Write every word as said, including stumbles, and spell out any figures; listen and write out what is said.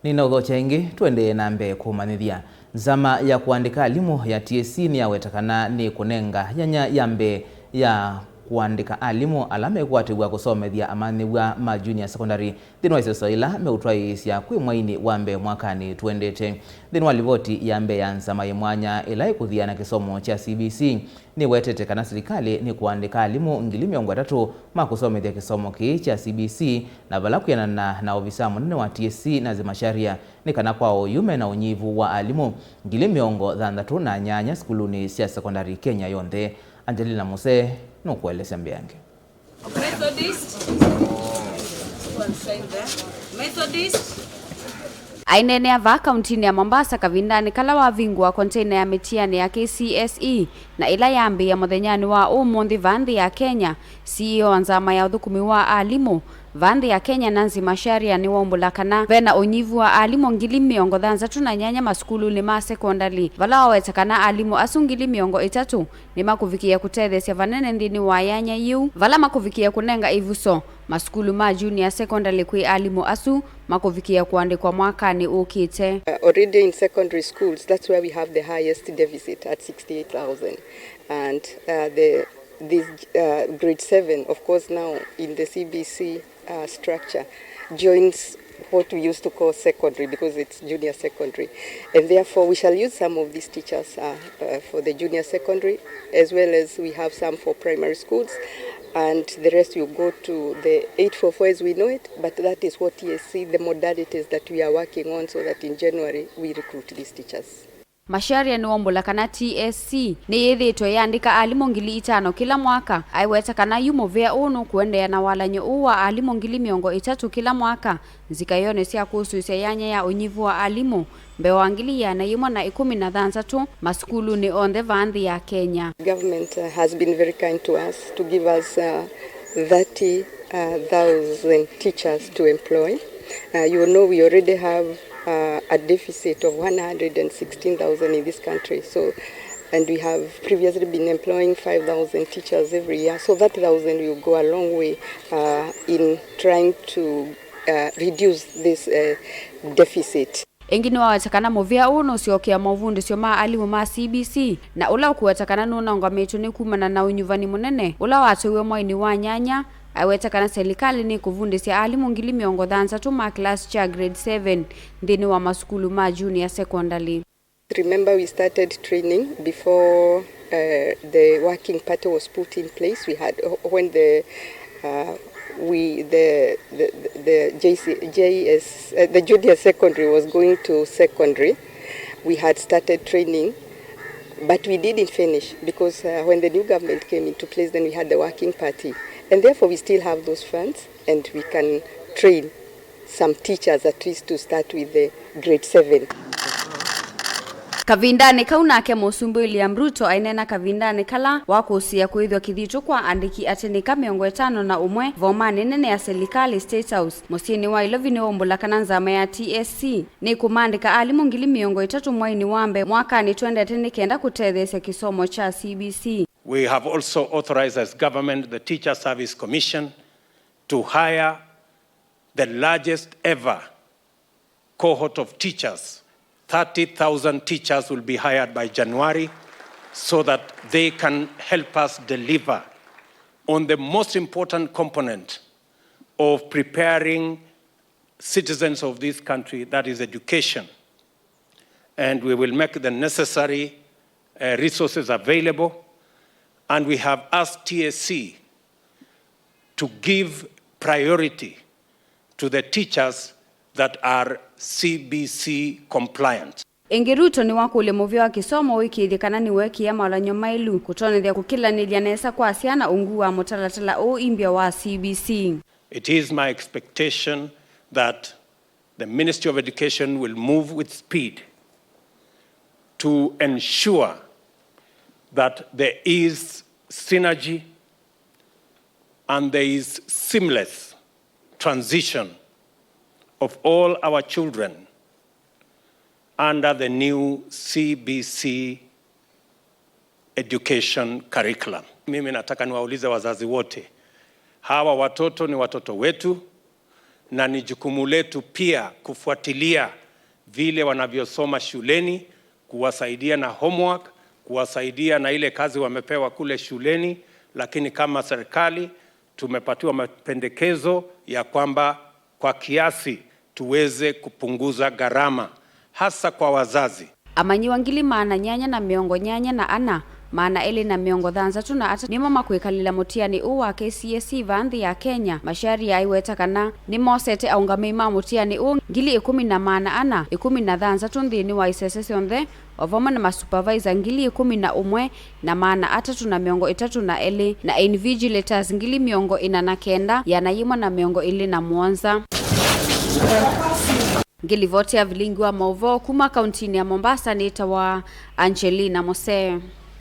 Nĩnaũthokya ĩngĩ, tũendee na mbee kũmanyĩthya. Nzama ya kũandĩka alimũ ya T S C nĩyaweta kana nĩkũnenga yanya ya mbee ya kũandĩka alimũ ala mekwatĩw'a kũsomethya amanyĩw'a ma junior secondary nthĩnĩ wa iseso ila meũtwaĩĩsya kwĩ mwainĩ wa mbee mwakanĩ tũendete. Nthĩnĩ wa livoti ya mbee ya nzama yĩ mwanya ĩla ĩkũthiana kĩsomo kya C B C, nĩwetete kana silikalĩ nĩkũandĩka alimũ ngili mĩongo ĩtatũ ma kũsomethya kĩsomo kĩĩ kya C B C, na vala kwĩanana na ovisaa mũnene wa T S C Nancy Macharia, nĩ kana kwa oyu mena ũnyivu wa alimũ ngili mĩongo thanthatũ na nyanya sukulunĩ sya sekondari Kenya yonthe. Angelina Muse nũkũelesya mbeange. Methodist. Go and sign there. Methodist. Aineenea vaa kauntinĩ ya Mombasa kavindanĩ kala wavingũa konteina ya mĩtianĩ ya K C S E, na ĩla yambĩĩa mũthenyanĩ wa ũmũnthĩ vaa nthĩ ya Kenya, C E O wa nzama ya ũthũkũmi wa alimũ vaa nthĩ ya Kenya, Nancy Macharia, nĩwaumbũla kana vena ũnyivu wa alimũ ngili mĩongo thanthatũ na nyanya masukulunĩ ma sekondalĩ, vala waweta kana alimũ asu ngili mĩongo ĩtatũ nĩmakũvikĩĩa kũtetheesya vanene nthĩnĩ wa yanya yĩu, vala makũvikĩĩa kũnenga ĩvuso masukulu ma junior secondary kwĩ alimũ asu makũvikĩĩa kũandĩkwa mwakanĩ ũkĩte. Uh, already in secondary schools, that's where we have the highest deficit at sixty-eight thousand. And uh, the, this uh, grade seven, of course, now in the C B C uh, structure joins what we used to call secondary, because it's junior secondary. And therefore, we shall use some of these teachers uh, uh, for the junior secondary, as well as we have some for primary schools. And the rest will go to the eight four four as we know it, but that is what T S C, the modalities that we are working on, so that in January we recruit these teachers. Macharia nĩwaumbũla kana T S C nĩyĩthĩĩtwe ĩyandĩka alimũ ngili itano kĩla mwaka. Aiweta kana yu mũvĩa ũũ nũkũendeea na walany'o ũũ wa alimũ ngili mĩongo ĩtatũ kĩla mwaka nzikayonĩ sya kũsũĩsya yanya ya ũnyivu wa alimũ mbee wa ngili ĩana yĩmwe na ĩkũmi na thanthatũ masukulunĩ onthe vaa nthĩ ya Kenya. Government uh, has been very kind to us to give us uh, thirty thousand teachers to employ. Uh, you know we already have uh, a deficit of one hundred and sixteen thousand in this country. So, and we have previously been employing five thousand teachers every year. So that thousand will go a long way uh, in trying to uh, reduce this uh, deficit. Ĩngĩ nĩwaweta kana mũvĩa ũũ nũsyokea movundĩsyo ma alimũ ma C B C, na ũla ũkũweta kana nũnongamĩtwe nĩ kumana na ũnyuvani mũnene ũla watwaiwe mwainĩ wa nyanya. Aiweta kana selikalĩ nĩkũvundĩsya alimũ ngili mĩongo thanthatũ ma kĩlasi kya grade seven nthĩnĩ wa masukulu ma junior secondary. Remember, we started training before uh, the working party was put in place. We had when the uh, we the the, the J C, J S uh, the junior secondary was going to secondary. We had started training, but we didn't finish because uh, when the new government came into place, then we had the working party, and therefore we still have those funds, and we can train some teachers at least to start with the grade seven. Kavindanĩ kau nake Mũsumbĩ William Ruto aineena kavindanĩ kala wa kũsĩĩa kũĩthw'a kĩthitũ kwa andĩki atĩ nĩka mĩongo ĩtano na ũmwe vomanĩ nene ya selikalĩ, State House, mũsyĩnĩ wa Ilovi, nĩwaumbũla kana nzama ya T S C nĩkũmandĩka alimũ ngili mĩongo ĩtatũ mwainĩ wa mbee mwakanĩ twendete nĩ kenda kũtetheesya kĩsomo kya C B C. We have also authorized as government the Teacher Service Commission to hire the largest ever cohort of teachers. Thirty thousand teachers will be hired by January so that they can help us deliver on the most important component of preparing citizens of this country, that is education. And we will make the necessary uh, resources available. And we have asked T S C to give priority to the teachers that are C B C compliant. Ĩngĩ Ruto nĩwakũlya mũvĩa wa kĩsomo ũĩkĩĩthye kana nĩweekĩĩa mawalany'o maĩlu kũtonyethya kũkĩlanĩlya nesa kwa syana ungu wa mũtalatala ũũ imbya wa C B C. It is my expectation that the Ministry of Education will move with speed to ensure that there is synergy and there is seamless transition of all our children under the new C B C education curriculum. Mimi nataka niwaulize wazazi wote, hawa watoto ni watoto wetu, na ni jukumu letu pia kufuatilia vile wanavyosoma shuleni, kuwasaidia na homework, kuwasaidia na ile kazi wamepewa kule shuleni, lakini kama serikali tumepatiwa mapendekezo ya kwamba kwa kiasi tuweze kupunguza gharama, hasa kwa wazazi. Amanyĩw'a ngili maana nyanya na mĩongo nyanya na ana, maana elĩ na mĩongo thanthatũ na atatũ nĩmo makwĩkalĩla mũtiani ũũ wa K C S E vaa nthĩ ya Kenya. Macharia aiweta kana nĩmosete aũngamĩi ma mũtiani ũũ ngili ĩkũmi na maana ana ĩkũmi na thanthatũ nthĩnĩ wa isese syonthe, o vamwe na masupavaisa ngili ĩkũmi na ũmwe na maana atatũ na mĩongo ĩtatũ na elĩ, na invigilators ngili mĩongo ĩna na kenda, ĩana yĩmwe na mĩongo ĩlĩ na mũonza. Ngĩlivoti ya vilingi wa maũvoo kuma kauntinĩ ya Mombasa nĩtawa Angelina Mose.